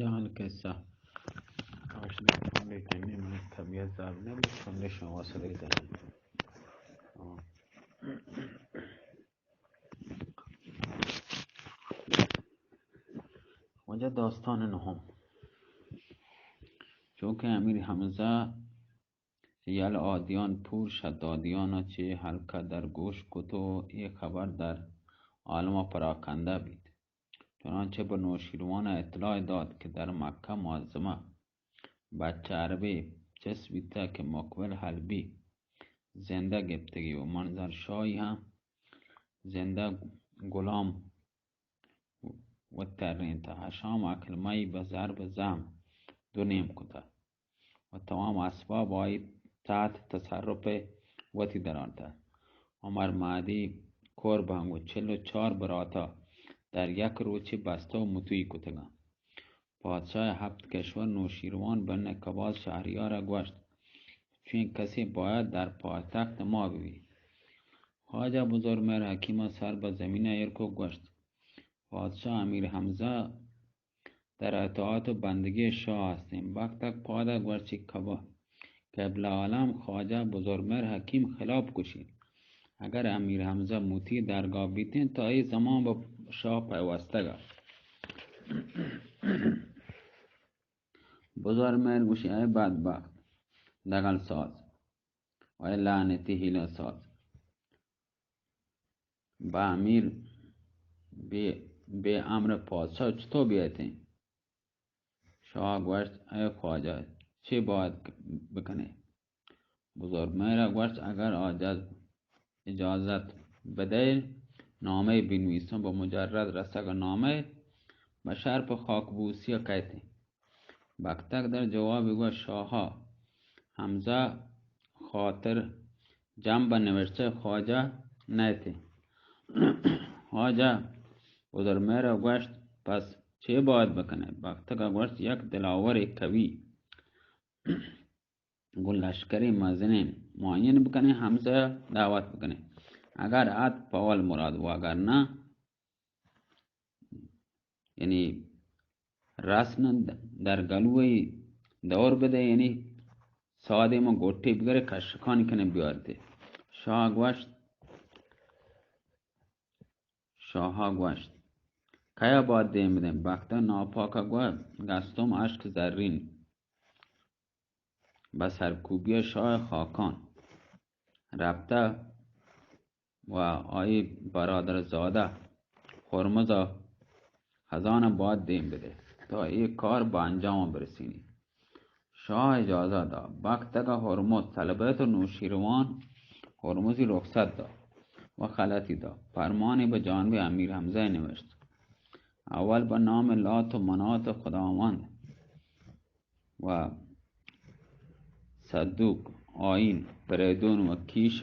جان قصہ. کاش نہ کنڈے کنی من طبیعت زاب نہ بیت، کنڈے شما سرے زنی. واجہ داستان نهم. چونکہ امیر حمزہ یل آدیان پور شدادیان چہ حلقہ در گوش کت و اے خبر در عالم پراکنده بیت. چنانچہ بہ نوشیروان اطلاع دات کہ در مکہ معظمہ بچہ عربے چست بیتہ کہ مقبل حلبی زندہ گپتگی و منظر شاہی ہم زندہ غلام و ترینتہ. ہشام اکلمہی بہ ضرب زہم دو نیم کتہ و تمام اسباب آئی تحت تصرف وتی درآورتہ. عمر مہدی کور بہنگ و چل و چار براتا در یک روچے بستہ و مطیع کتگاں. پادشاہ ہپت کشور نوشیروان بن قباز شہریارا گوشت، چوئیں کسے باید در پایتخت ما ببی. خواجہ بزرگ مہر حکیما سر بہ زمین ایر کو گوشت، پادشاہ امیر حمزہ در اطاعت و بندگی شاہ ہستیں. بختک پادا گوشت، چی قبا قبلہ عالم خواجہ بزرگ مہر حکیم خلاف کشی. اگر امیر حمزہ مطیع درگاہ بیتیں، تا اے زمان بہ شاہ پیوستگا. بزرگ مہر گوشی، اے بدبخت دگل ساز، اے لعنتی حیلہ ساز، بہ امیر بے، بے امر پادشاہ چطور بیتیں؟ شاہ گوشت، اے خواجہ، چے باید بکنیں؟ بزرگ مہرا گوشت، اگر آجز اجازت بدئے، نامہ بنویساں. بہ مجرد رسگ نامہ بہ شرپ خاکبوسی کئیتیں. بختک در جواب گوشت، شاہا، حمزہ خاطر جم بہ نوشتہ خواجہ نئیتیں. خواجہ بزرگ مہرا گوشت، پس چے باید بکنئے؟ بختکا گوشت، یک دلاورے قوی گوں لشکرے مزنیں معین بکنیں، حمزہ دعوت بکنیں. اگر ات پہ اول مراد، و اگر نہ، یعنی رسن در گلوی دور بدے، یعنی سادے ما گوٹے بگرے کشکانی کنے بیارتے. شاہ گوشت، شاہا گوشت، کیا باید دیم بدیں؟ بختہ ناپاکا گوشت، گستم اشک زرین بہ سرکوبی شاہ خاقان رپتہ و آئی برادر زادہ ہرمزا خزانہ باید دیم بدے تا اے کار بہ انجام برسینی. شاہ اجازہ دا. بختگا ہرمز طلبیت و نوشیروان ہرمزی رخصت دا و خلعتی دا. پرمانی بہ جانب امیر حمزہ نوشت. اول بہ نام لات و منات خداوند و صدوق، آئین، پریدون و کیش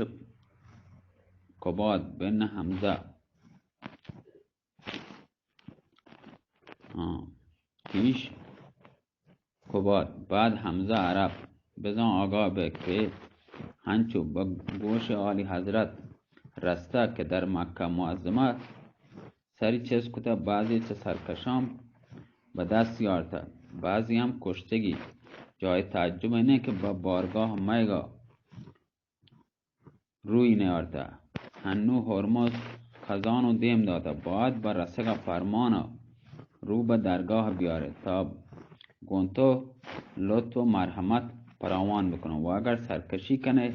قباد بن حمزہ. آں، کیش قباد، بعد حمزہ عرب، بزاں آگاہ بئے کہ ہنچو بہ گوش عالی حضرت رستہ کہ در مکہ معظمہ سری چست کتہ، بعضی چہ سرکشاں بہ دست یارتہ، بعضی ہم کشتگی. جای تعجب انت کہ بہ بارگاہ مئیگا روی نیارتہ. ہنو ہرمز خزان و دیم داتہ، باید بہ رسگا پرمانا رو بہ درگاہ بیارے تا گوں تو لطف و مرحمت پراوان بکنوں. و اگر سرکشی کنے،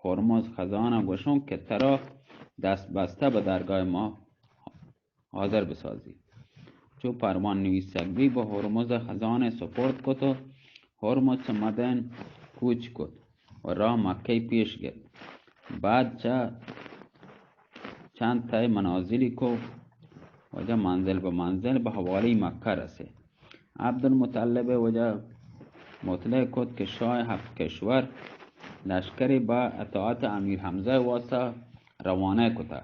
ہرمز خزانا گوشوں کہ ترا دست بستہ بہ درگاہ ما حاضر بسازی. چو پروان نویسگ بی، بہ ہرمز خزانہ سپرد کت و ہرمز چہ مدین کوچ کت و راہ مکہ پیش گپت. بعد چہ چند تہ منازلی کو، واجہ منزل بہ منزل بہ حوالہ مکہ رسے. عبدالمطلب واجہ مطلع کت کہ شاہ ہفت کشور لشکری بہ اطاعت امیر حمزہ واسطہ روانہ کتہ.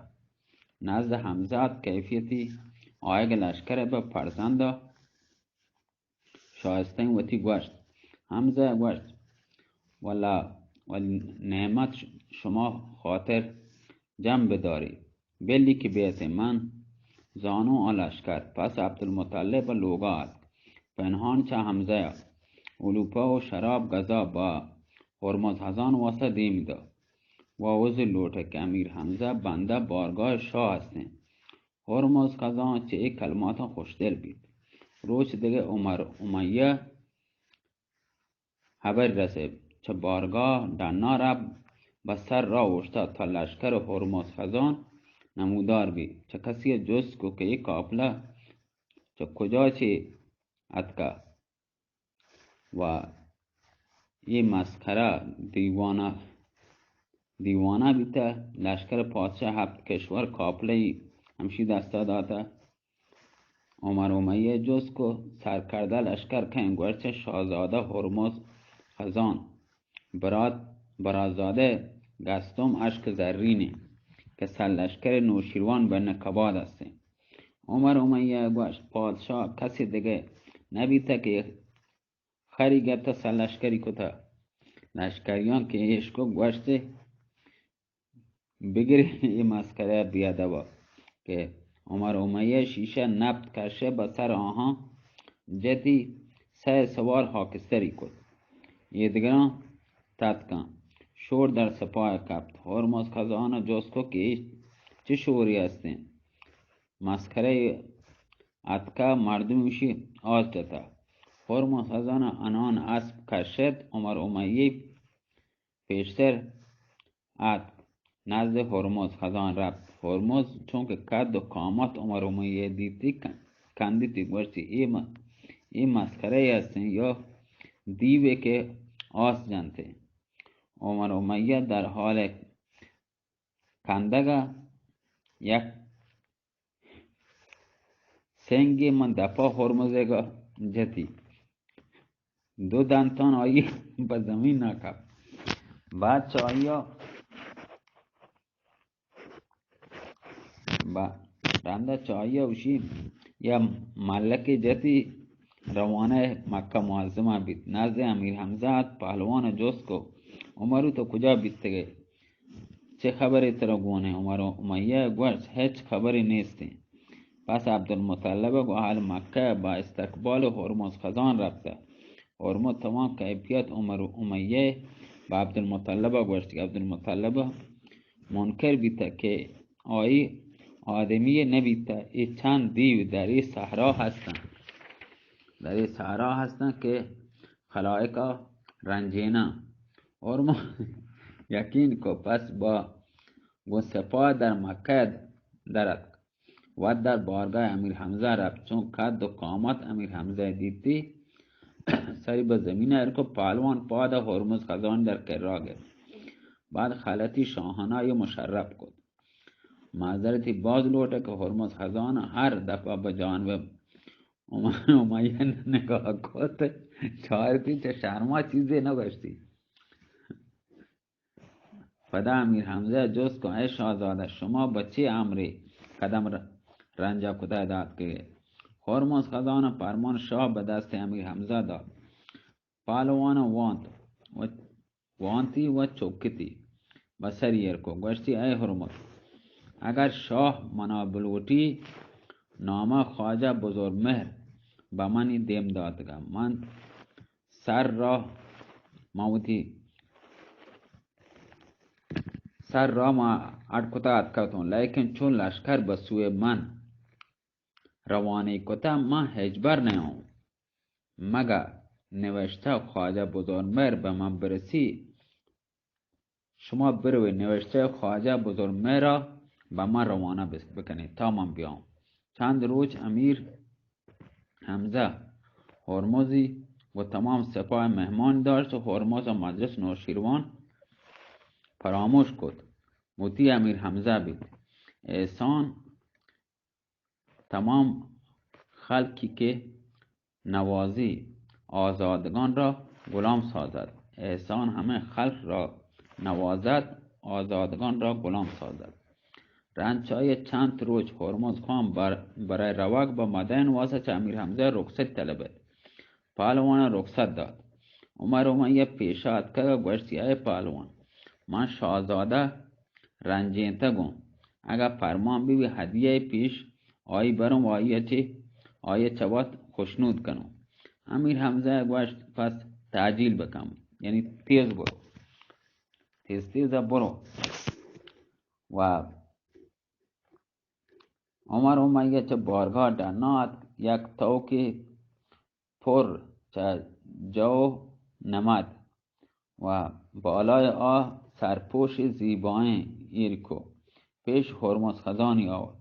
نزد حمزہ ات کیفیتی آیگ لشکر بہ فرزند شائستیں وتی گوشت. حمزہ گوشت، واللہ و نعمت شما خاطر جم بداری، بلی کہ بیت من زانوں آ لشکر. پس عبدالمطلب بہ لوگا اتک. پنہان چہ حمزہ ءَ علوپہ و شراب گزا با ہرمز خزان واسطہ دیم دا و عذر لوٹہ کہ امیر حمزہ بندہ بارگاہ شاہ ہستیں۔ ہرمز خزان چہ اے کلماتاں خوشدل بیت۔ روچ دگہ عمر امیہ ہبر رسے، چہ بارگاہ ڈنا رب بہ سر را اوشتا تا لشکر ہرمز خزان نمودار بی۔ چہ کسی جست کو کہ اے قافلہ چہ کجا چے اتکا و اے مسخرہ دیوانہ، دیوانہ بیتہ۔ لشکر پادشاہ ہپت کشور قافلہ ای ہمشی دستا داتہ۔ عمر امیہ جست کو سرکردہ لشکر کئیں؟ گوشت چہ شاہزادہ ہرمز خزان برات، برازادہ گستم اشک زرینیں کہ سرلشکر نوشیروان بن کباد ہستیں۔ عمر امیہ گوشت پادشاہ کسی دگہ نبیتہ کہ خری گپتہ سرلشکری کتہ۔ لشکریان کہ ایش کو گوشت بگر اے مسخرہ بیادبا کہ عمر امیہ شیشہ نپت کشہ بہ سر آہاں جتی سئے سوار خاکستری کت۔ ایدگراں تتکاں۔ شور در سپاہ کپت۔ ہرمز خزان جست کو کہ اے چہ شوری ہستیں؟ مسخرہ اتکا مردم اشی آس جتا۔ ہرمز خزان انان اسپ کشت۔ عمر امیہ پیشتر اتک نزد ہرمز خزان رپت۔ ہرمز چونکہ قد و قامت عمر امیہ دیتی کن-، کندیتی گوشتی اے م-، اے مسخرہ ہستیں یا دیوے کہ آس جنتے؟ عمر امیہ در حال کندگا یک سنگے من دپا ہرمزگا جتی، دو دنتان آئی بہ زمین نہ کپت۔ بعد چہ آئیا، با-، رندا چہ آئیا اوشی یا ملکے جتی روانہ مکہ معظمہ بیت۔ نزد امیر حمزہ ات، پہلوان جست کو عمرو تو کجا بیتگے؟ چہ خبرے ترا گون ایں؟ عمر امیہ گوشت ہچ خبرے نیستیں۔ پس عبدالمطلب گو اہل مکہ با استقبال ہرمز خزان رپتہ۔ ہرمز تمام کیفیت عمر امیہ با عبدالمطلب گوشت کہ عبدالمطلب منکر بیتہ کہ آئی آدمی نہ بیتہ، اے چند دیو در اے صحرا ہستن، در اے صحرا ہستن کہ خلائقا رنجیناں۔ ہرمز یقین کو، پس با گوں سپاہ در مکہ در اتک۔ وت در بارگاہ امیر حمزہ رپت، چون قد و قامت امیر حمزہ دیتی، سری بہ زمین ایر کو، پہلوان پاد ہرمز خزان در کرا گپت۔ بعد خلعتی شاہانہ مشرف کت۔ معذرتی باز لوٹہ کہ ہرمز خزان ہر دفعہ بہ جانب عمر امیہ نگاہ کت، چارتی چہ شرما چیزے نہ گوشتی۔ پدا امیر حمزہ جست کو اے شاہزادہ، شما بہ چے امرے قدم ر-، رنجا کتہ داتکگے؟ ہرمز خزان پرمان شاہ بہ دست امیر حمزہ دات۔ پہلوان وانت و وانتی و چکتی بہ سری ایر کو، گوشتی اے ہرمز، اگر شاہ منا بلوٹی، نامہ خواجہ بزرگ مہر بہ منی دیم داتگا۔ من سر را، من وتی سر را ما اڈ کتا اتکتوں، لیکن چون لشکر بہ سوئے من روانی کتا، من ہچبر نیاؤں۔ مگہ نوشتہ خواجہ بزرگ مہر بہ من برسی، شما بروے نوشتہ خواجہ بزرگ مہرا بہ من روانہ بس-، بکنی تا من بیاؤں۔ چند روچ امیر حمزہ ہرمزی و تمام سپاہ مہمان داشت و ہرمز مجلس نوشیروان فراموش کت۔ وتی امیر حمزہ بیت۔ احسان تمام خلقی کہ نوازی آزادگان را غلام سازد۔ احسان ہمے خلق را نوازد، آزادگان را غلام سازد۔ رند چہ آئی چند روچ ہرمز خان بر-، برای روگ بہ مدین واسطہ چہ امیر حمزہ رخصت طلبت۔ پہلوان رخصت دات۔ عمر امیہ پیشا اتکگ گوشتی اے پہلوان، من شاہزادہ رنجینتگوں، اگاں پرمان بہ بی ہدیہ پیش آئی بروں و آئی چہ، آئی چہ وت خوشنود کنوں۔ امیر حمزہ ءَ گوشت، پس تعجیل بکن، یعنی تیز برو، تیز تیز ءَ برو۔ و عمر امیہ چہ بارگاہ ڈنا اتک، یک توکے پر چہ جو نمد و بالای آ سرپوش زیبائیں ایر کو، پیش ہرمز خزانی آورت۔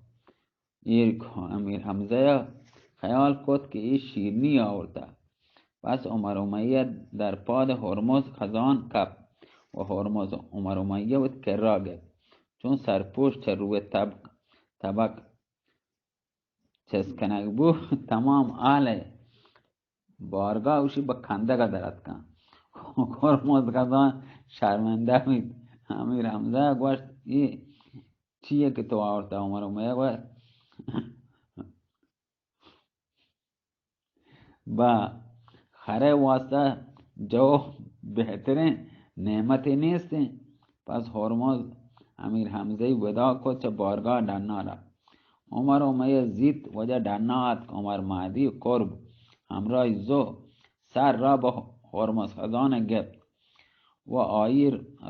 ایر کو۔ امیر حمزہ خیال کت کہ اے شیرنی آورتہ۔ پس عمر امیہ در پاد ہرمز خزان کپت و ہرمز عمر امیہ وت کرا گپت۔ چون سرپوش چہ روی تب-، تبک چست کنگ بو، تمام اہل بارگاہ اوشی بہ کندگ ءَ در اتکاں۔ ہرمز خزان شرمندہ بیت۔ امیر حمزہ گوشت، اے چیئے کہ تو آورتہ؟ عمر امیہ گوشت، با خرے واسطہ جو بہتریں نعمتے نیستیں۔ پس ہرمز امیر حمزہ ءَ ودا کت، چہ بارگاہ ڈنا رفت۔ عمر امیہ زیت وجہ ڈنا اتک، عمر مہدی قرب ہمراہ زو سر را بہ ہرمز خزان گپت و آئی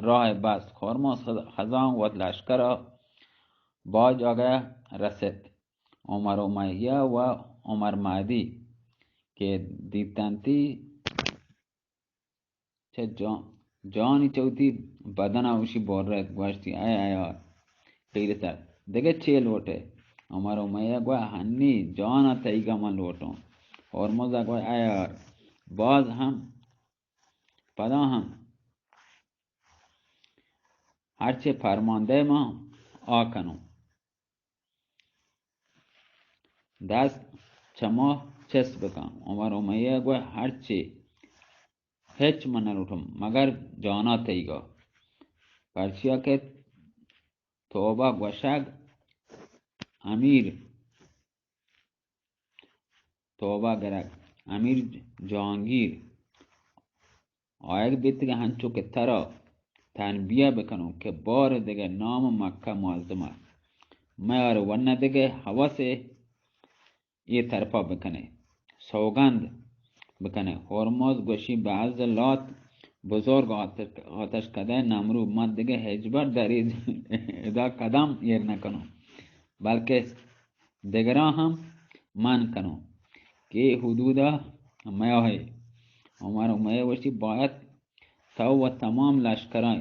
راہ بست۔ ہرمز خزان وت لشکر ءَ با جاگہ رست۔ عمر امیہ و عمر مہدی کہ دیتنتی، چہ جان، جانی چہ وتی بدن ءَ اوشی برت، گوشتی، اے عیار، پیرتر، دگہ چے لوٹئے؟ عمر امیہ گوشت، ہنی جان ءَ تئیگا من لوٹوں۔ ہرمز ءَ گوشت، اے عیار، باز ہم، پدا ہم، ہرچے پرمان دئے من آ کنوں۔ دست چہ ما چست بکن۔ عمر امیہ گوشت، ہرچے، ہچ من نلوٹم مگر جانا تئیگا۔ پرچیا کہ توبہ گوشگ امیر، توبہ گرگ امیر جہانگیر آیگ بیتگ، ہنچو کہ ترا تنبیہ بکنوں کہ بار دگہ نام مکہ معظمہ میار، ورنہ دگہ ہوسے اے طرفا بکنے، سوگند بکنے۔ ہرمز گوشی، بعز لات بزرگ آتش، آتش کدہ نمرود، من دگہ ہچبر در ادا قدم ایر نکنوں، بلکہ دگراں ہم منع کنوں کہ اے حدودا میاہے۔ عمر امیہ گوشتی، باید تو و تمام لشکراں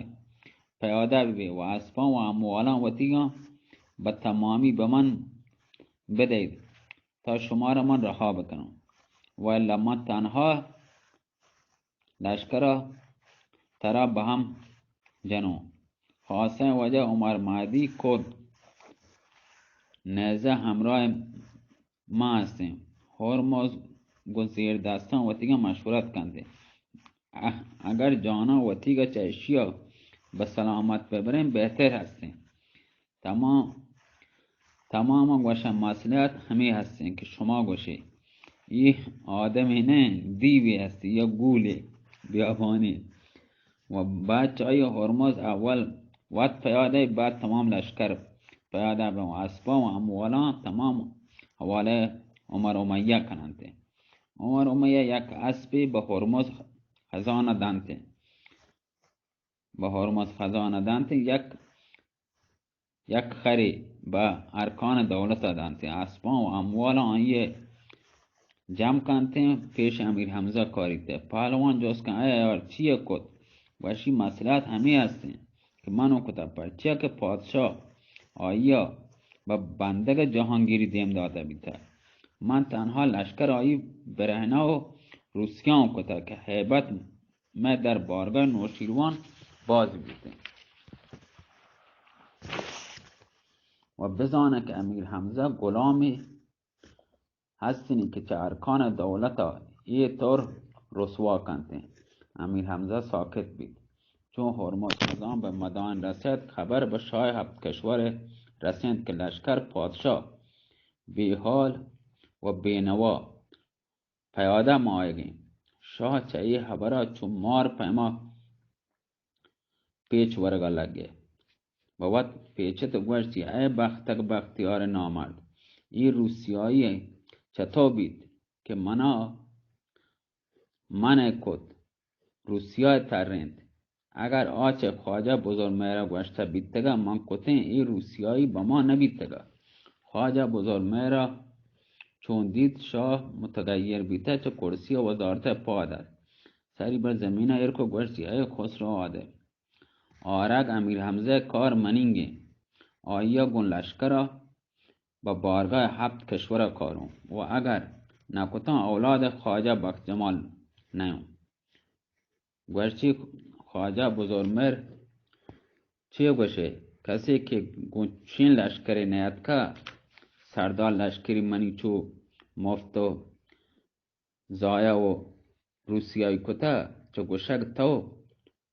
پیادہ ببے و اسپاں و اموالاں وتیگاں بہ تمامی بہ من بدئیت، تا شمارا من رہا بکنوں، و الا من تنہا لشکرا ترا بہ ہم جنوں۔ خاصیں وجہ عمر مہدی خود نیزہ ہمراہ ما ہستیں۔ ہرمز گوں زیر دستاں وتیگا مشورت کنت، اگر جاناں وتیگا چہ اشیا بہ سلامت ببریں بہتر ہستیں۔ تمام، تماما گوشاں مصلحت ہمے ہستیں کہ شما گوشے، اے آدمے نہ، دیوے ہستی یا گولے بیابانی۔ و بعد چہ آئی ہرمز اول وت پیادہ، بعد تمام لشکر پیادہ بہ اسپاں و اموالاں تمام حوالہ عمر امیہ کننت۔ عمر امیہ یک اسپے بہ ہرمز خزانہ دنت، بہ ہرمز خزانہ دنت، یک یک خرے بہ ارکان دولت ءَ دنت۔ اسپاں و اموالاں آئی ءَ جم کنت، پیش امیر حمزہ کاریت۔ پہلوان جست کن، اے عیار، چی ءَ کت؟ گوشی، مصلحت ہمے ہستیں کہ من ءَ کتہ، پرچیا کہ پادشاہ آئی ءَ بہ بندگ جہانگیری دیم داتہ بیتہ۔ من تنہا لشکر آئی برہنہ و روسیاں کتہ کہ ہیبت مئے در بارگاہ نوشیروان باز بیتیں۔ و بزانہ کہ امیر حمزہ غلامی ہستنی کہ چہ ارکان دولتا اے طور رسوا کنتیں۔ امیر حمزہ ساکت بیت۔ چون ہرمز خزان بہ مدائن رسیت، خبر بہ شاہ ہپت کشور رسینت کہ لشکر پادشاہ بے حال و بے نوا پیادہ ماہگیں۔ شاہ چہ اے ہبرا چو مار پیما پیچ ورگا لگے۔ بہ وت پیچت و گوشتی، اے بختک بختیار نامرد، اے روسیائی چتو بیت کہ منا منع کت، روسیائی ترینت۔ اگر آ چہ خواجہ بزرگ مہرا گوشتہ بیتگا من کتیں، اے روسیائی بہ ما نبیتگا۔ خواجہ بزرگ مہرا چون دیت شاہ متغیر بیتہ، چہ کرسی وزارت پاد ات، سری بر زمین ایر کو، گوشتی: اے خسرو آدل، آرگ امیر حمزہ کار منینگیں، آئیا گوں لشکرا بہ بارگاہ ہپت کشورا کاروں و اگر نکتاں اولاد خواجہ بخت جمال نیوں۔ گوشتی: خواجہ بزرمر چے گوشے؟ کسے کہ گوں چین لشکرے نیاتکا، سردار لشکری منی چو مفت و ضایع و روسیائی کتا، چو گوشگ تو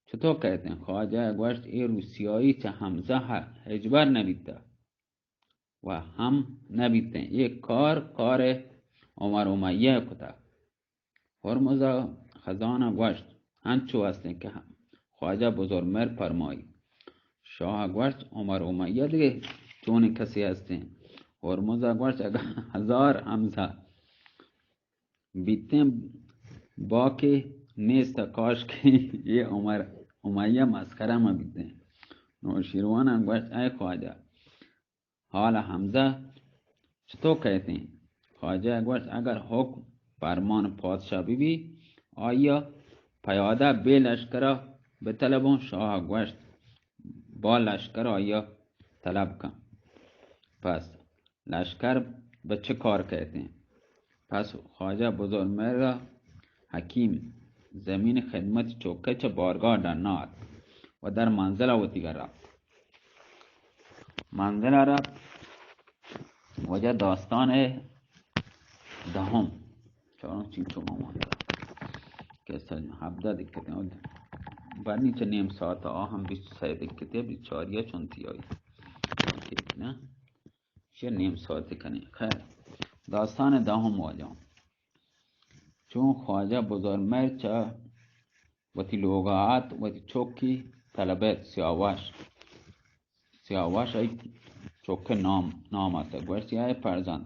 چطور کہتیں؟ خواجہ گوشت: اے روسیائی چہ حمزہ ہچبر نبیتا و ہم نبیتیں۔ اے کار، کار عمر امیہ کتا۔ ہرمزا خزانہ گوشت: انچو ہستیں کہ خواجہ بزرمر پرمائی۔ شاہ گوشت: عمر امیہ دگہ چونیں کسے ہستیں؟ ہرمزا گوشت: اگاں ہزار حمزہ بیتیں باکے نیست، کاش کہ اے عمر امیہ مسخرہ مہ بیتیں۔ نوشیروان گوشت: اے خواجہ، حال حمزہ چطور کہتیں؟ خواجہ گوشت: اگر حکم پرمان پادشاہ بہ بی، آئیا پیادہ بے لشکرا بطلبوں۔ شاہ گوشت: با لشکر آئیا طلب کن۔ پس لشکر بہ چہ کار کہتیں؟ پس خواجہ بزرمر حکیم زمین خدمت چوکہ چہ بارگاہ ڈنا ات و در منزل وتیگا رفت۔ منزل رفت۔ واجہ داستان دہم، چاروں چین چو ما مانتا۔ قصہ ہبدہ دقت ہیں۔ برنی چہ نیم ساعت آ ہم بیست سہ دقت ہے، بیست چاریا چونتی آئی۔ ٹھیک نا؟ چہ نیم ساعت کنی۔ خیر، داستان دہم واجہ۔ چون خواجہ بزرمر چہ وتی لوگا ات، وتی چوکی طلبت سیاوش۔ سیاوش ای چوک نام، نام ات۔ گوشتی: اے فرزند،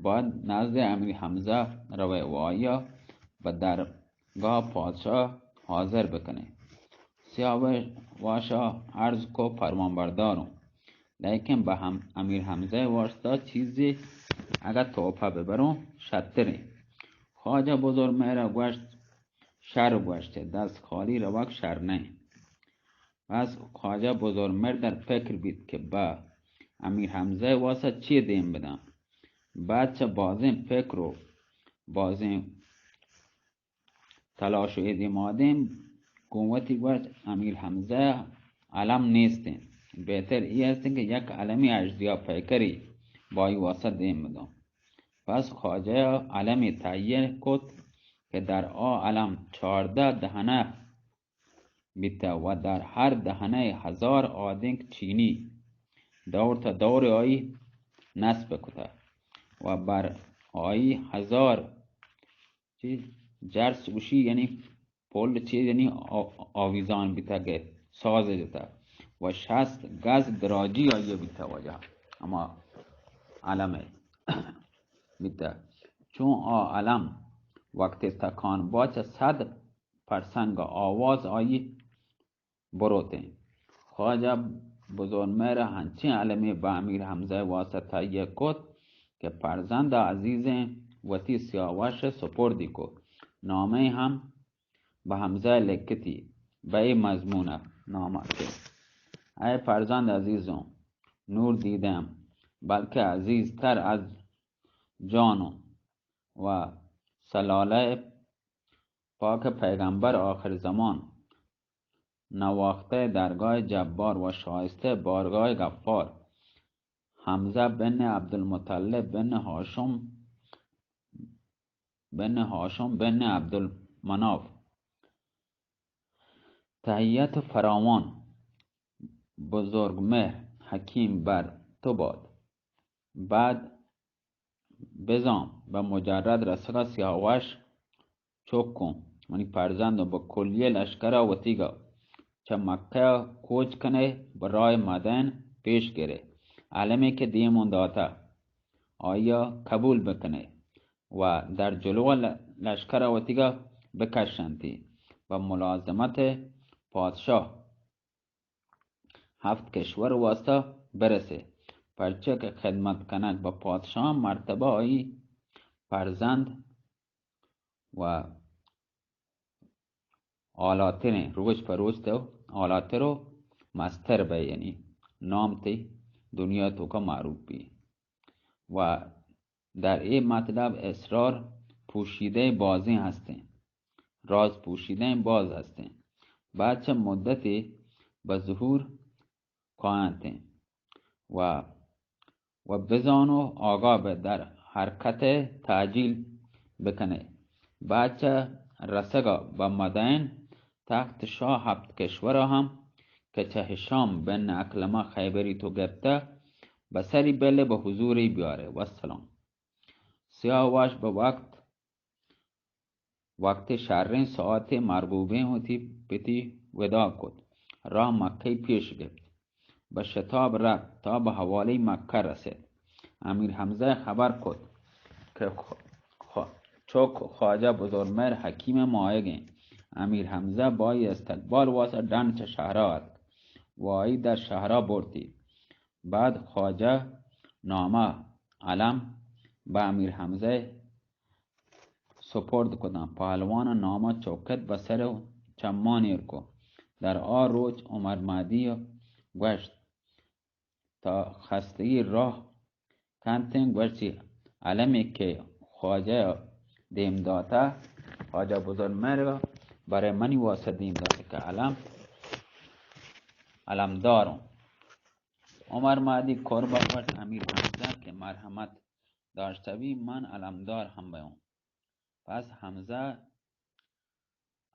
باید نزد امیر حمزہ روے و آیا بہ درگاہ پادشاہ حاضر بکنے۔ سیاوشا عرض کو: فرمان برداروں، لیکن بہ ہم، امیر حمزہ واسطہ چیزے اگر تحفہ ببروں شتریں۔ خواجہ بزرمہرا گوشت: شر گوشتے، دست خالی روگ شر نہیں۔ بس خواجہ بزرمہر در فکر بیت کہ بہ امیر حمزہ واسطہ چی دیم بداں۔ بعد چہ بازیں فکر و بازیں تلاش و ادیمادیں گوں وتی گوشت: امیر حمزہ علم نیستیں، بہتر ای ہستیں کہ یک علمی اژدیا پیکری بائی واسطہ دیم بداں۔ پس خواجہ علمی تہیہ کت کہ در آ علم چاردہ دہنہ بیتہ و در ہر دہنہ ہزار آدینک چینی دور تا دور آئی نصب کتہ و بر آئی ہزار چی جرس گوشی، یعنی پل چی، یعنی آ-، آویزان بیتگ، ساز جتگ و شست گز دراجی آئی بیتگ واجہ ہما علم بیتگ۔ چون آ علم وقت تکان با چہ صد پرسنگ آواز آئی بروتیں۔ خواجہ بزرمہر ہنچیں علمے بہ امیر حمزہ واسطہ تہیہ کت کہ فرزند عزیزیں وتی سیاوش سپردی کت۔ نامے ہم بہ حمزہ لکھتی، بہ اے مضمون نامہ کہ: اے فرزند عزیزوں، نور دیدم، بلکہ عزیزتر از جانوں و سلالہ پاک پیغمبر آخر زمان، نواختہ درگاہ جبار و شایستہ بارگاہ غفار، حمزہ بن عبدالمطلب بن ہاشم، بن ہاشم بن عبدالمناف، تحیت فراوان، بزرگ مہر، حکیم بر تو باد۔ بعد بزاں بہ مجرد رسگا سیاوش چک اوں، منی فرزند، و بہ کلیہ لشکرا وتیگا چہ مکہ کوچ کنے، بہ راہ مدین پیش گرے، علمے کہ دیمون داتہ آئیا قبول بکنے و در جلو ل-، لشکرا وتیگا بکشنتی، بہ ملازمت پادشاہ ہفت کشور واسطہ برسے، پرچہ کہ خدمت کنگ بہ پادشاہ مرتبہ آئی فرزند و اعلیٰ تریں، روچ پہ روچ تو اعلیٰ تر و مستر بئے، یعنی نام تئی دنیا توکا معروف بی۔ و در اے مطلب اسرار پوشیدہ بازیں ہستیں، راز پوشیدہ باز ہستیں، بعد چہ مدتے بہ ظہور کاینتیں و و بزان و آگاہ بئے، در حرکت تعجیل بکنئے۔ بعد چہ رسگا بہ مدائن تخت شاہ ہپت کشورا ہم کہ چہ ہشام بن اکلمہ خیبری تو گپتہ، بہ سری بلے بہ حضوری بیارئے۔ والسلام۔ سیاوش بہ وقت وقت شریں ساعتے مرغوبیں وتی پتی وداع کت، راہ مکہ پیش گپت، بہ شتاب رفت تا بہ حوالہ مکہ رست۔ امیر حمزہ خبر کت کہ خ-، خ-، چک خواجہ بزرمہر حکیم ماہگیں۔ امیر حمزہ بائی استقبال واسطہ ڈن چہ شہرا اتک و آئی در شہرا برتی۔ بعد خواجہ نامہ علم بہ امیر حمزہ سپرد کتاں۔ پہلوان ء نام ء چوکت بہ سر ء چمان ایر کو۔ در آ روچ عمر مہدی ء گوشت، تا خستگی راہ کنتیں، گوشتی، علمے کہ خواجہ ء دیم داتہ، خواجہ بزرگ مہر ء برای منی واسطہ دیم داتہ کہ علم، علمدار اوں۔ عمر مہدی قرب ء گوشت، امیر حمزہ کہ مرحمت داشتہ بی، من علمدار ہم بیوں۔ پس حمزہ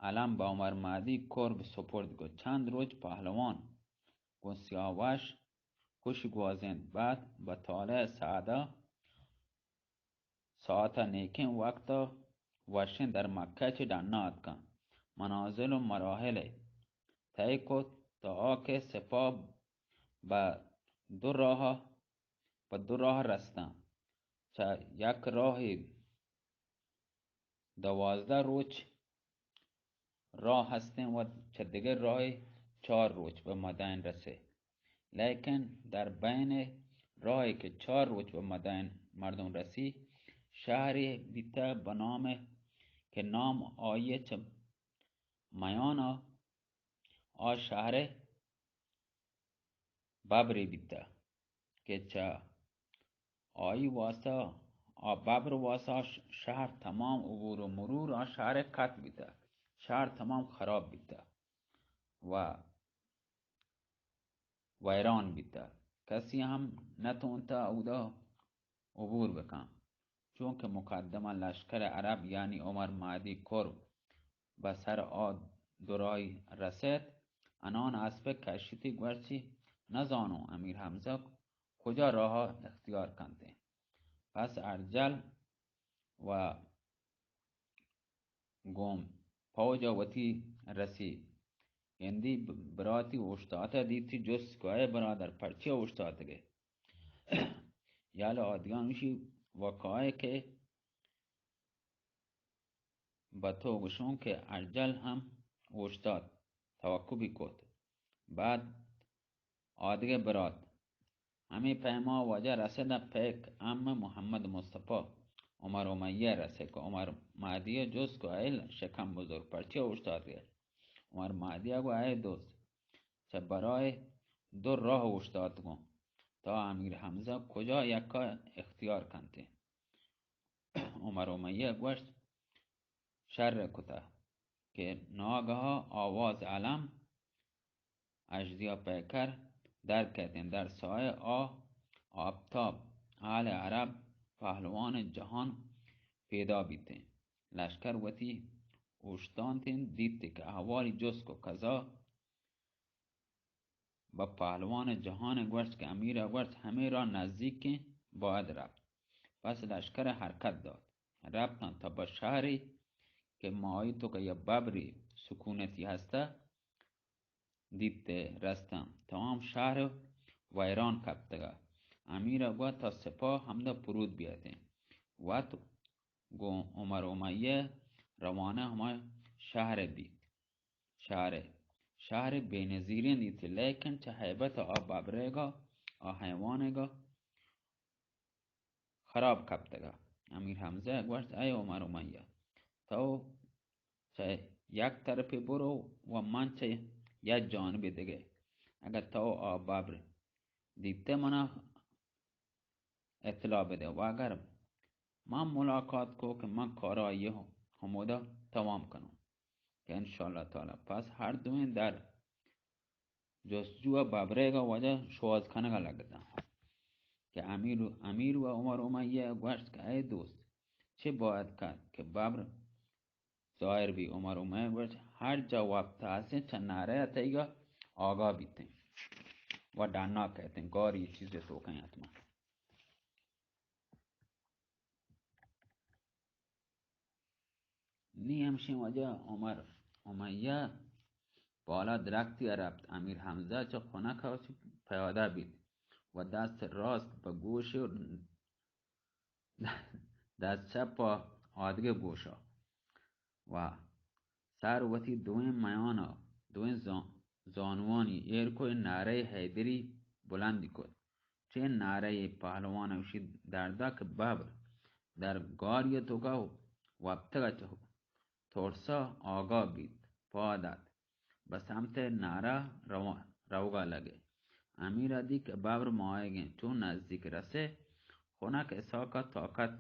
علم بہ عمر مہدی قرب سپرد کو۔ چند روچ پہلوان گوں سیاوش خوش گوازینت، بعد بہ طالع سعدا ساعت ء نیکیں وقت ء وشیں در مکہ چہ ڈنا اتکاں۔ منازل و مراحل ء طے کت تا آ کہ سپاہ بہ دو راہ، بہ دو راہ رستاں۔ چہ یک راہے دوازدہ روچ راہ ہستیں و چہ دگہ راہے چار روچ بہ مدائن رسے۔ لیکن در بین راہے کہ چار روچ بہ مدائن مردم رسی، شہرے بیتہ بہ نام کہ نام آئی چہ میان آ شہر ببرے بیتہ کہ چہ آئی واسطہ، آ ببر واسطہ ش-، شہر تمام عبور و مرور آ شہر کت بیتہ، شہر تمام خراب بیتہ و ویران بیتہ۔ کسی ہم نتونتہ اودا عبور بکن۔ چونکہ مقدمہ لشکر عرب یعنی عمر مہدی قرب بہ سر آ دراہی رست، انان اسپ کشتی گوشتی، نزانوں امیر حمزہ کجا راہ اختیار کنتے۔ پس ارجل و گوں پوج ء وتی رسی۔ گندی ب-، براتی اوشتاتہ دیتی، جست کو، اے برادر، پرچے اوشتاتگے؟ یال آدگان گوشی، وقائے کہ بہ تو گوشوں کہ ارجل ہم اوشتات، توقع بھی کت۔ بعد آدگہ برات۔ ہمے پیما واجہ رسد ء پیک ام محمد مصطفی عمر امیہ رسے کہ عمر مہدی ء جست کو، اے شکم بزرگ، پرچے اوشتاتگے؟ عمر مہدی ء گو، اے دوست، چہ برائے دو راہ اوشتاتگوں، تا امیر حمزہ کجا یکا اختیار کنتے؟ عمر امیہ گوشت، شر کتہ کہ ناگہا آواز علم اژدیا پیکر در کئیتیں، در سایہ آ آپتاب اہل عرب پہلوان جہان پیدا بیتیں۔ لشکر وتی اوشتانتیں، دیت کہ احوالی جست کو، قضا بہ پہلوان جہان گوشت کہ امیر گوشت ہمے را نزدیکیں، باید رفت۔ پس لشکر حرکت دات، رفتاں تا بہ شہری کہ ماہی تو کہ یا ببری سکونتی ہستہ، دیت رستاں، تمام شہر ویران کپتگا۔ امیر گوشت تا سپاہ ہمدا پرود بیاتیں۔ وت گوں عمر امیہ روانہ ہما شہر بیت۔ شہر، شہر بے نظیریں دیتی، لیکن چہ ہیبت آ ببرگا، آ حیوانگا خراب کپتگا۔ امیر حمزہ گوشت، اے عمر امیہ، تو چہ یک طرفی برو و من چہ یک جانبی دگہ۔ اگر تو آ ببر دیتے منا اطلاع بدے و اگر من ملاقات کو کہ من کارا آئی ہمودا تمام کنوں کہ انشاءاللہ تعالی۔ پس ہر دوئیں در جستجو ء ببرگ ء واجہ شوہاز کنگ ء لگتاں کہ امیر، امیر و عمر امیہ ء گوشت کہ اے دوست، چے باید کنت کہ ببر ظاہر بی؟ عمر امیہ گوشت، ہر جا وپتہ ہستیں چہ نعرہ ء تئیگ ء آگاہ بیتیں و ڈنا کئیتیں، گار یہ چیزے توکیں حتما۔ نی ہمشیں وجہ عمر امیہ بالا درختی ء رپت۔ امیر حمزہ چہ خنک ء چہ پیادہ بیت و دست راست پہ گوش و دست چپ پہ آدگہ گوشا و سر وتی دوئیں میانا، دوئیں زان-، زانوانی ایر کو نعرہ حیدری بلندی کت۔ چہ نعرہ پہلوان اوشی دردا کہ ببر در گاری توکا وپتگ ات، ترسا آگاہ بیت، پاد ات، بہ سمت نعرہ روا-، روگا لگے۔ امیر ادی کہ ببر ماہگیں، چون نزدیک رسے، خنک اساکا طاقت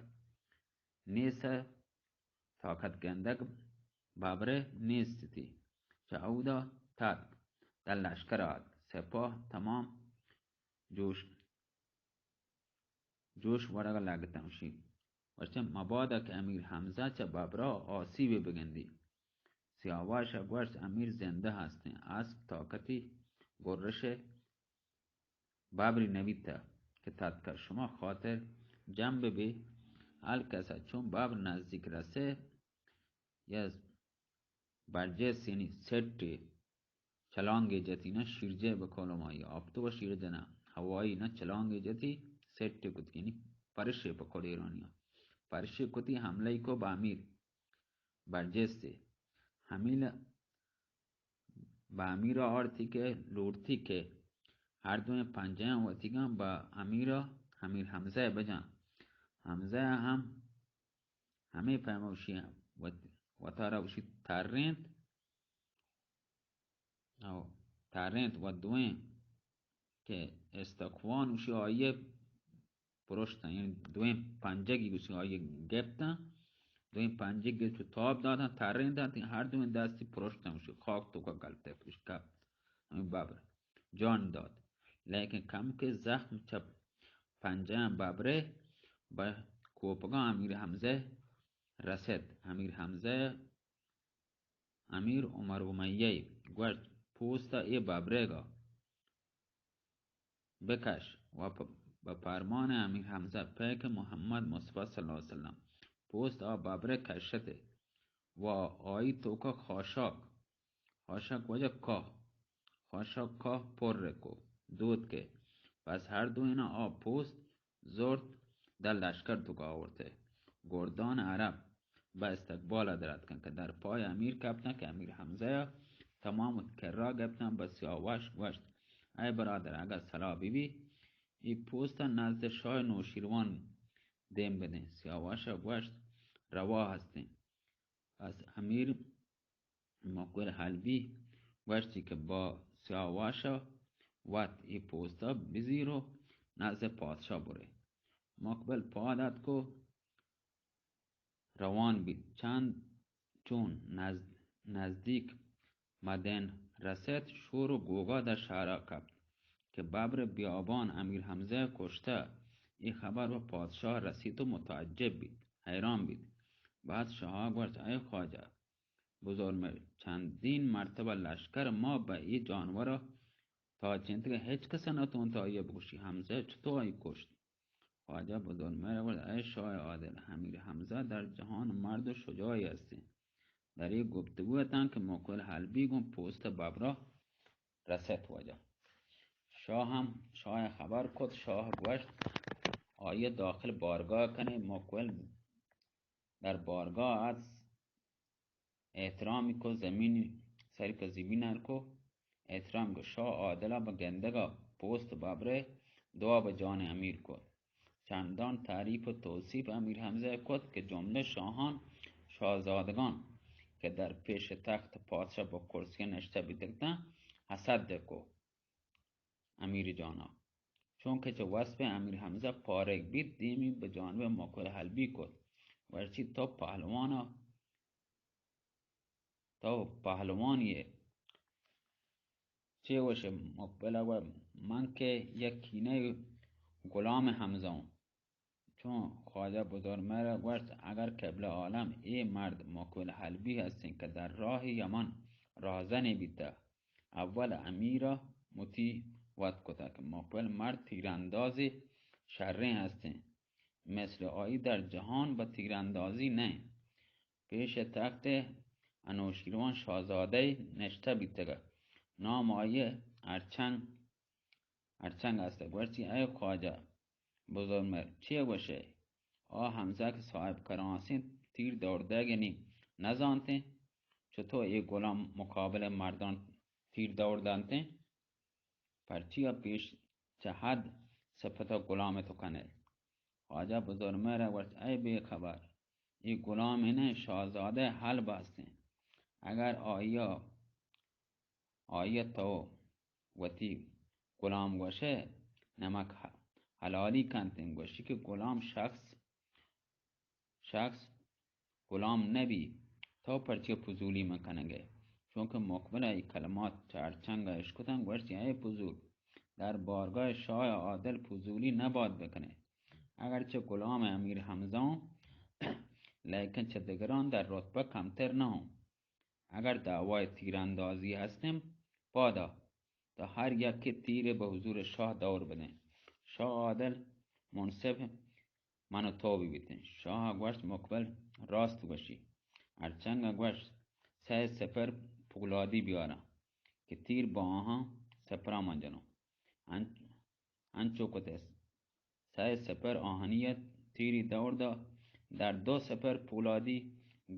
نیست، طاقت گندگ ببرے نیستی۔ چہ اودا تاتک، در لشکر آتک، سپاہ تمام جوش، جوش وڑگ لگتاں شی۔ ورچہ مبادا کہ امیر حمزہ چہ ببرا آسیبے بگندی۔ سیاوش ء گوشت، امیر زندہ ہستیں، اسپ طاقتی گرش ببری نبیتہ کہ تتکہ، شما خاطر جم ببی۔ ہلکسا چون ببر نزدیک رسے، یا برجستینی سٹے چلانگے جتی، نہ شیرجے بہ کولمائی، آپتو شیرجنا، ہوائی نہ چلانگے جتی، سٹے کتگینی پرشے پہ کلیرانیا۔ پرشے کتی حملہ کو بہ امیر برجستے۔ ہمیل بہ امیر آرتی کہ لوٹتی کہ ہر دوئیں پنجیاں وتیگاں بہ امیر، امیر حمزہ بجاں۔ حمزہ ہم ہمے پیم اوشی وت-، وتارا اوشی ترینت، او ترینت و دوئیں کہ استخوان اوشی آئیے پرشتاں، یعنی دوئیں پنجگی گوشی آئی گپتاں، دوئیں پنجگ چو تاب داتاں، ترینتاں، تین ہر دوئیں دستی پرشتاں، گوشی خاک توکا گلتے، گوشی کپت، ہمیں ببر جان دات، لیکن کم کہ زخم چہ پنجاں ببرے بہ کوپگاں امیر حمزہ رست۔ امیر حمزہ امیر عمر امیہ گوشت، پوستا اے ببرگا بکش و پ-، بہ پرمان امیر حمزہ پیک محمد مصطفی صلی اللہ علیہ وسلم پوست آ ببرے کشتے و آئی توکا خاشاک، خاشاک وجہ کاہ، خاشاک کاہ پر کو دوت کے۔ پس ہر دوئینا آ پوست زرت در لشکر توکا آورتے۔ گردان عرب بہ استقبال ء در اتکن کہ در پای امیر کپتن کہ امیر حمزہ ء تمام کرا گپتن، بہ سیاوش گوشت، اے برادر، اگر صلاح بی بی، ای پوست ء نزد شاہ نوشیروان دیم بدیں۔ سیاوش ء گوشت، روا ہستیں۔ پس امیر مقبل حلبی گوشتی کہ با سیاوش ء وت ای پوست ء بزیر و نزد پادشاہ برے۔ مقبل پاد اتک و روان بیت۔ چند چون نز-، نزدیک مدین رست، شور و گوگا در شہرا کپت کہ ببر بیابان امیر حمزہ کشتہ۔ اے خبر و پادشاہ رسیت و متعجب بیت، حیران بیت۔ بعد شاہا گوشت، اے خواجہ بزرمر، چندین مرتبہ لشکر ما بہ اے جانورا تاچینتگ، ہچ کس نتونت آئیا بکشی۔ حمزہ چطو آئی کشت؟ خواجہ بزرمہر گوشت، اے شاہ عادل، امیر حمزہ در جہان مرد و شجاعی ہستیں۔ در اے گفتگو اتاں کہ مقبل حلبی گوں پوست ببرا رست واجہ۔ شاہ ہم، شاہ خبر کت، شاہ گوشت، آئی داخل بارگاہ کنے۔ مقبل در بارگاہ ات، احترامی کو، زمینی سری پہ زمین ار کو، احترام کو، شاہ عادلہ بہ گندگا پوست ببرے، دعا بہ جان امیر کو۔ چندان تعریف و توصیف امیر حمزہ کت کہ جملہ شاہان، شاہزادگان کہ در پیش تخت پادشاہ بہ کرسی نشتہ بیتگتاں، حسد کو امیر جانا۔ چونکہ چہ وصف امیر حمزہ پارگ بیت، دیمی بہ جانب مقبل حلبی کت، ورچی تو پہلوانا، تو پہلوانی ئے۔ چے گوشے مقبل ءَ گوشت، من کہ یک کینہ غلام حمزہ اوں۔ چون خواجہ بزرگ مہر ءَ گوشت، اگر قبلہ عالم اے مرد مقبل حلبی ہستیں کہ در راہ یمن راہزنے بیتہ، اول امیر ءَ مطیع وت کتہ کہ مقبل مرد تیراندازے شریں ہستیں، مثل آئی در جہان بہ تیراندازی نہ انت۔ پیش تخت انوشیروان شاہزادہ نشتہ بیتگ ءُ نام آئی ارچنگ، ارچنگ است۔ گوشتی، اے خواجہ بزرگمہر، چے گوشئے؟ آ حمزہ کہ صاحب کراسیں تیر دور دئیگی نزانتیں، چطور اے غلام مقابل مردان تیر دور دنتیں؟ پرچیا پیش چہ حد صفت ءَ غلام تو کنئے؟ خواجہ بزرگمہر ءَ گوشت، اے بے خبر، اے غلام نہ، شاہزادہ حلب ہستیں۔ اگر آئی ءَ، آئی ءَ تو وتی غلام گوشئے، نمک ح-، حلالی کنتیں۔ گوشی کہ غلام شخص شخص غلام نہ بی، تو پرچیا پزولی من کنگ ئے؟ چونکہ مقبل ءَ اے کلمات چہ ارچنگ ءَ اشکتاں، گوشتی، اے پزول، در بارگاہ شاہ عادل پزولی نباید بکنئے۔ اگرچہ غلام امیر حمزہ اوں، لیکن چہ دگران در رتبہ کمتر نہ اوں۔ اگر دعوائے تیراندازی ہستیں، پادا، تو ہر یکے تیرے بہ حضور شاہ دور بدیں۔ شاہ عادل منصف من و تو بہ بیتیں۔ شاہ ءَ گوشت، مقبل راست گوشی۔ ارچنگ ءَ گوشت، سئے سپر پولادی بیاراں کہ تیر بہ آہاں سپراں من جنوں۔ انچ-، انچو کت است۔ سئے سپر آہنی ءَ تیری دور دات، در دو سپر پولادی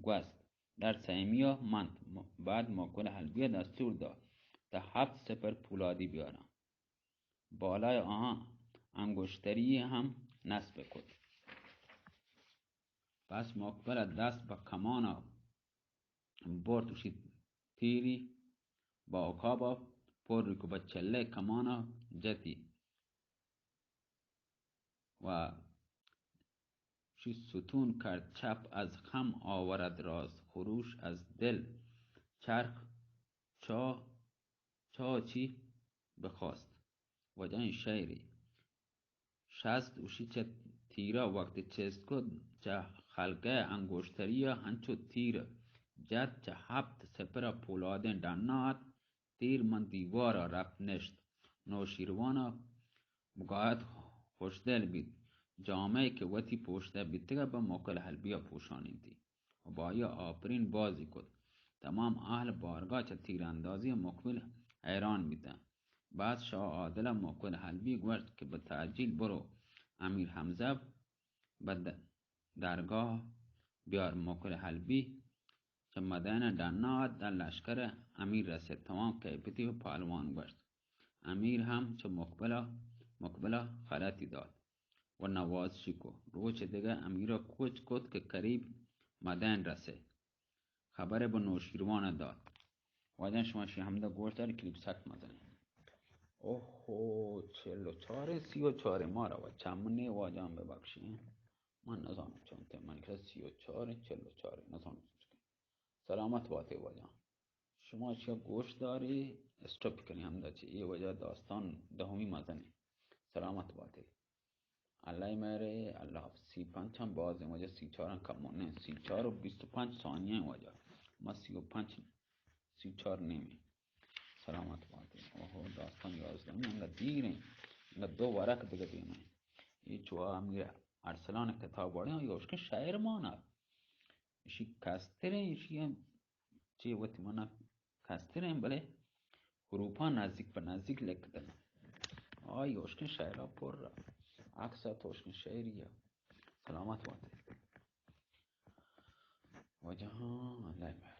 گوست، در سیمی ءَ منت۔ م-، بعد مقبل حلبی ءَ دستور دات، تا ہپت سپر پولادی بیاراں۔ بالای آہاں انگشتری ہم نصب کت۔ پس مقبل ءَ دست بہ کمان ءَ برت، گوشی، تیری بہ عقاب ءَ پر کو، بہ چلہ کمان ءَ جتی و گوشی، ستون کرد چپ از خم آورد راست، خروش از دل چرخ چا، چا چی بخواست۔ واجہ این شعری شست، گوشی، چہ تیرا وقت چست کت، چہ خلقہ انگشتریا ہنچو تیر جت، چہ ہپت سپرا پولادیں ڈنا ات، تیر من دیوارا رپت نشت۔ نوشیروانا بگایت خوشدل بیت، جامہے کہ وتی پوشتہ بیتگا بہ مقبل حلبیا پوشانینتی و بہ آییا آپرین بازی کت۔ تمام اہل بارگاہ چہ تیراندازی مقبل حیران بیتاں۔ بعد شاہ عادل ءَ مقبل حلبی گوشت کہ بہ تعجیل برو امیر حمزہ بہ د-، درگاہ بیار۔ مقبل حلبی چہ مدین ءَ ڈنا ات، در لشکر ءَ امیر رست، تمام کیپتی و پہلوان گوشت۔ امیر ہم چہ مقبل ءَ، مقبل ءَ خلعتی دات و نوازشی کو۔ روچ دگہ امیر ءَ کوچ کت کہ قریب مدین رسے، خبر بہ نوشیروان ءَ دات۔ واجہ شما شی ہمدا گوش داری، کلیپ سک مزنیں۔ اوہو، چل و چاریں، سی و چاریں، مارا و چمنے واجہ ہم ببخشیں۔ من نزانم چونتے، من کہ سی و چاریں، چل و چاریں، نزانم چونتے۔ سلامت باتے واجہ۔ شما چیا گوش داری، اسٹاپ کنی ہمدا چہ اے واجہ داستان دہمی مزنیں۔ سلامت باتے۔ اللہ مہرے، اللہ حافظ۔ سی پنچ ہم باز ہیں واجہ، سی چار ہم کم نہیں، سی چار و بیست و پنچ ثانیہ ہیں واجہ۔ ما سی و پنچ، سی چار نیمیں۔ سلامت باتے۔ اوہو، داستان یازدہمی انگا دیر ہیں، انگا دو ورق دگہ دیم ہیں۔ یہ چوا امیر ارسلان کتاب وڑے ہیں، یہ اشکن شاعر مانا۔ اشی کستریں، اشی ہم چے وتی منا کستریں، بلے حروفاں نزیک پہ نزیک لکھتگ۔ آئی اشکن شعرا پر، عکس ءَ تو اشکن شعری ءَ۔ سلامت باتے۔ واجہ ہاں، اللہ